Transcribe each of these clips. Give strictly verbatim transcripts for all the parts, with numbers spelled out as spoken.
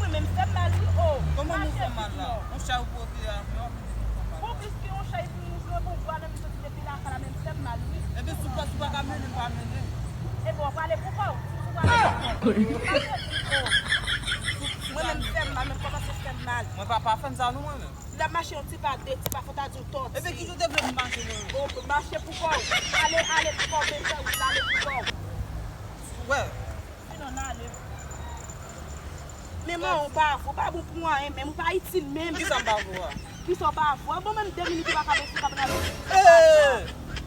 Mwen menm fè m mal wi, o. Kòman nou fè mal la? Yon chay ou pote a, mwen ap di nou fè mal. Bon, piske yon chay pou nou jwe, bon, vwa nan m soti depi lakay la, men m fè m mal wi. Epi si w pa, si w pa ka mennen m, pa mennen m. Epi w ap prale pou kò w. Si w prale pou kò w. Mwen menm fè m mal, menm kòmanse fè m mal. Mwen pa, pa fè m sa non, mwen menm. Lè m mache yon ti pa, de ti pa, fò ta di w tòti. Epi kijan w te vle m mache menm? O, mache pou kò w. Ale, ale pou kò w, bezwen wout la, ale pou kò w. Wè. Sinon n ale. Men man, ou pa vo, ou pa bon pou anyen menm, ou pa itil menm. Kisa m pa vo a? Kisa w pa vo a? Bon, menm de minit ou pa ka bese kap nan. Ee!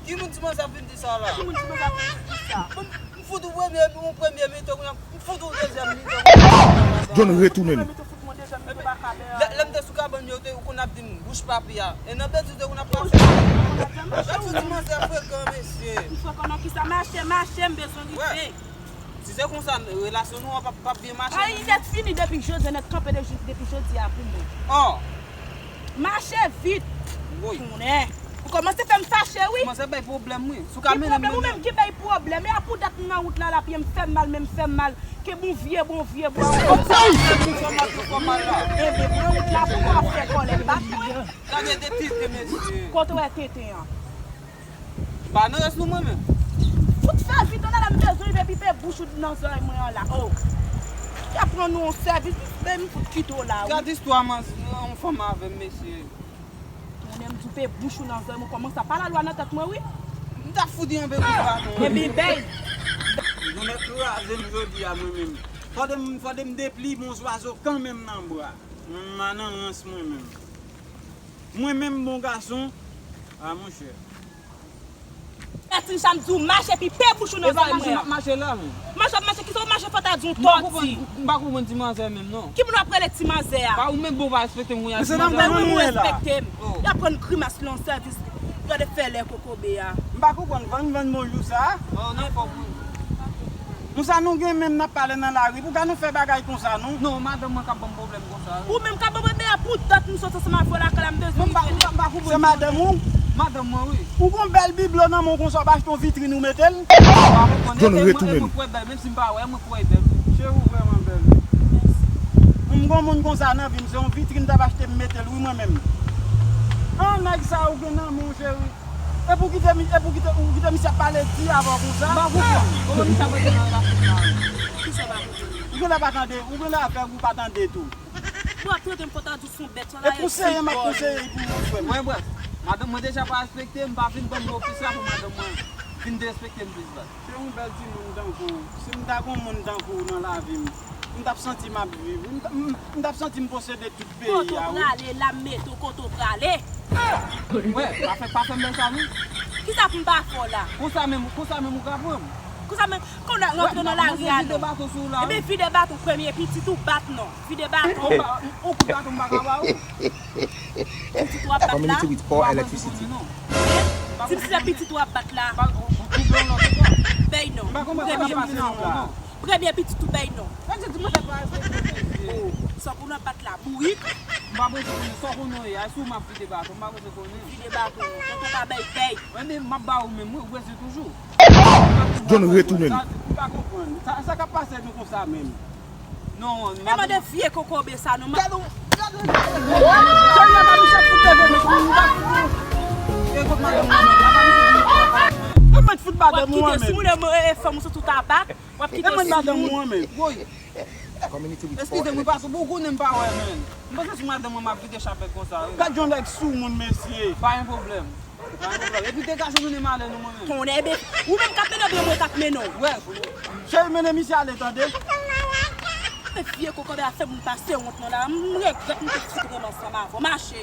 Ki moun ti manzè ap vin di sa la? Ki moun ti manzè ap vin di sa? Bon, m fout ou premye, ou premye mitan, kounye a m fout ou dezyèm mitan. John retounen. Premye mitan fout mwen dezyèm mitan pa ka bè a. Lè, lè m te sou kabann yo, te, ou konn ap di m bouch papi a. E nan bèt ou te konn ap pase. Gad yon ti manzè frekan, mesye. M frekan nan kisa? Mache, mache, m bezwen rive. Si se konsa, relasyon nou an p ap, p ap byen mache. Ay, nèt fini depi jodi a, nèt kanpe depi jodi a pou mwen. Oh! Mache vit! Woy! Konnen! Ou kòmanse fè m fache, wi! Kòmanse bay pwoblèm, wi! Si w ka mennen m, mennen m. Ki pwoblèm? Ou menm ki bay pwoblèm! E a pou dat m nan wout la, la, pye m fè m mal, men m fè m mal. Ke bon vye, bon vye, bon vye. Kòmanse ap fè m fè mal, fè mal la. Enben, pran wout la pou w ap fè kòlè, bat mwen! Gade de tete, mesye! Kote w wè tete an? M pa nan rès nou mwen menm. Fout fè vit, ann ala m bezwen rive pipe bouch ou nan zòrèy mwen an la. Oh. K ap rann nou yon sèvis, men m fout kite w la wi. Gad istwa manzè, yon fanm avè m, mesye. Tounen m di w pe bouch ou nan zòrèy mwen, kòmanse ap pale lwa nan tèt mwen wi. M t ap fout li yon bèy kout baton. Ebyen bèy. Jounen kraze m jodi a mwen menm. Fòde m, fòde m depli bon zwazo kanmenm nan bra. M pa nan rans mwen menm. Mwen menm bon gason. A monchè. Mèt Richard m di w mache epi pe bouch ou nan zòrèy mwen an. Mache la menm. Mache w ap mache kisa w mache fò ta di yon tòti. M pa konprann ti manzè menm non. Ki moun w ap rele ti manzè a? Pa ou menm bon pa respekte m wi a ti manzè a. Mwen menm ou respekte m. Y ap rann grimas lan sèvis. Gade fè lè kokobe a. M pa konprann vann vann bonjou sa. Oh nan fòk wi. Konsa nou gen menm n ap pale nan lari. Pouki nou fè bagay konsa non? Non, madanm mwen k ap ban m pwoblèm konsa. Ou menm k ap ban m pwoblèm a pou dat m sot ansanm avè w lakay la m bezwen. Mwen m pa konprann. Se madanm ou? Madanm mwen wi. Ou gon bèl biblo nan men w konsa w pa achte yon vitrin ou mete l? John retounen. Mwen kwè bèl, menm si m pa wè, mwen kwè bèl. Cheri w vrèman bèl. Pou m gon moun konsa nan vi m, se yon vitrin m t ap achte m mete l wi mwen menm. An nèg sa ou gen nan men w cheri. Epi w kite mi, epi w kite, ou kite misye ap pale di avè w konsa? M pa konprann. Kòman misye ap rete nan relasyon sa? Kisa w pa konprann? Ou genlè pa tande, ou genlè ap fè ou pa tande tou. Ou ap trete m fò ta di w se yon bèt, sa la e konseye m ap konseye pou ou frè m. Mwen bref, madanm mwen deja pa respekte m, pa vin ban m ofis la pou madanm mwen vin derespekte m plis baz. Se yon bèl timoun tankou w. Si m ta gon moun tankou w nan lavi m, m t ap santi m ap viv. M t ap, m, m t ap santi m posede tout peyi a wi. Kote w prale la m mete w kote w prale. Wè, pa fè, pa fè m bèl sa non. Kisa pou m pa fè w la? Konsa menm, konsa menm ou ka pran m. Konsa menm, kon w rantre nan lari a non. Ebyen vide baton premye pitit ou bat non. Vide baton. Yon kout baton m pa ka ba ou. Pitit w ap bat la. Di m si se pitit w ap bat la. Bèy non. Premye pitit ou bèy non. Sa pou nou ap bat la bourik. M pa bezwen konnen sa w konnen w ye a, si w m ap vide baton, m pa bezwen konnen. Vide baton non, tonton pa bèy bèy. Mwen menm m ap ba ou menm wi, ou bezwen toujou. John retounen. M pa konprann. Sa, sa k ap pase nou konsa menm? Non, men mande vye kokobe sa non. Gade w, gade w. Cheri a pa misye ap fout leve men ou pa fout. E kot madanm mwen menm? Apa misye vin fè sa menm? Mwen mèt fout madanm ou an menm. W ap kite simoun e fanm ou sou tout tabak. W ap kite simoun. E mwen madanm ou an menm. Woy. Eskize m wi patwon, bon ou konnen m pa wè menm. M panse se madanm mwen m ap vide chapèt konsa wi. Gad yon nèg soumoun mesye. Pa gen pwoblèm. Epi degaje w mennen m ale non mwen menm. Konnen ebyen, ou menm k ap mennen w oubyen mwen k ap mennen w? Wè. Cheri mennen misye ale tande. Men vye kokobe a fè moun pase wont nan la, m regrèt m te fout renmen ansanm avè w. Mache.